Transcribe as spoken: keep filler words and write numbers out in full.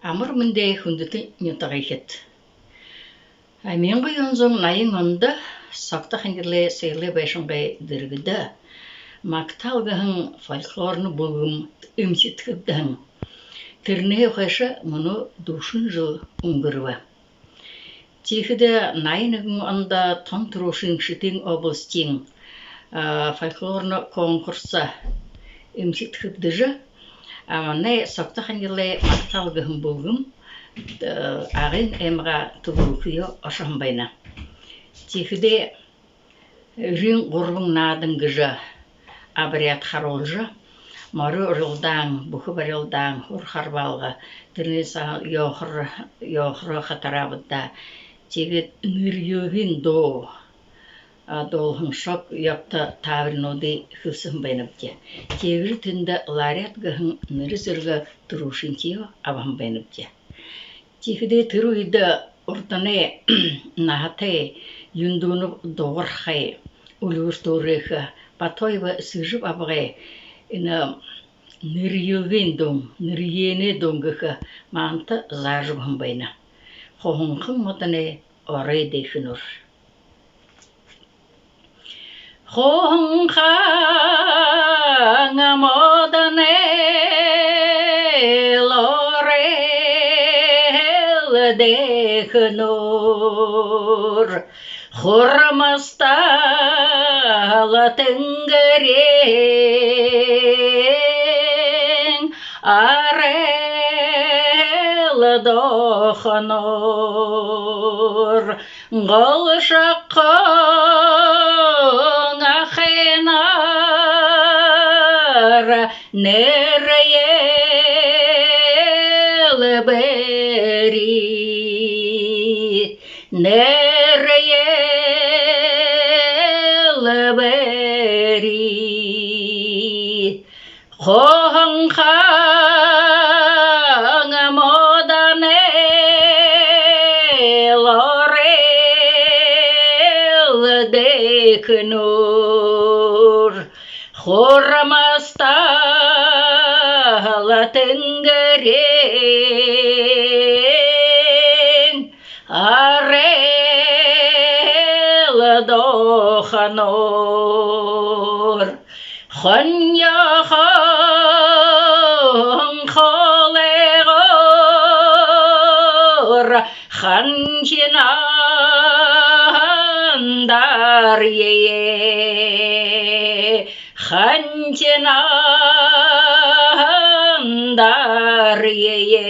Амар мэндэ, хүндэтэ нютагайхид! Мянга юһэн зуун наян ондо Согто-Хангилай соёлой байшангай дэргэдэ «Магтаал» гэһэн фольклорно бүлгэм эмхидхэгдэһэн. Тэрэнһээ хойшо мүнөө дүшэн жэл үнгэрбэ. Тиихэдэ наян нэгэн ондо тон түрүүшын Шэтын областиин фольклорно конкурс эмхидхэгдэжэ, манай Согто-Хангилай «Магтаал» гэһэн бүлгэм Агын аймагаа түб Үлхэеэ ошоһон байна. Тиихэдэ «Эрын гурбан наадан» гэжэ абариад харуулжа, мори урилдаан, бүхэ барилдаан, һур харбаалга, тэрэнэй саашань ёохор, ёохороо хатараа бэд даа. Тиигээд нэрьелгын дуу дуулаһан, шог ябта таабаринуудые хэлсэһэн байнабди. Тиигээд тэндэ лауреат гэһэн нэрэ зэргэ түрүүшынхиеэ абаһан байнабди. Тиихэдэ тэрэ үедэ урданай наһатай Юндүнов Дугархай, Үльгэр Төөригэй, Батоева Сэжэб абгай энэ нэрьелгын дуун, нэрьеэнэй дуун гэхэ манда зааж үгэһэн байна. Хуһанхан модоной орой дээхэнүүр. Хуһанхан модоной орой дээхэнүүр, хурмастал тэнгэриин арай доохонуур, голшогхон ахайнаар нэрьелбэри, нэрьелбэри. Хуһанхан модоной орой дээхэнүүр, хурмастал тэнгэриин арай доохонуур, хоньёхон хоолойгоор ханхинан дарие, ханхинан дарие.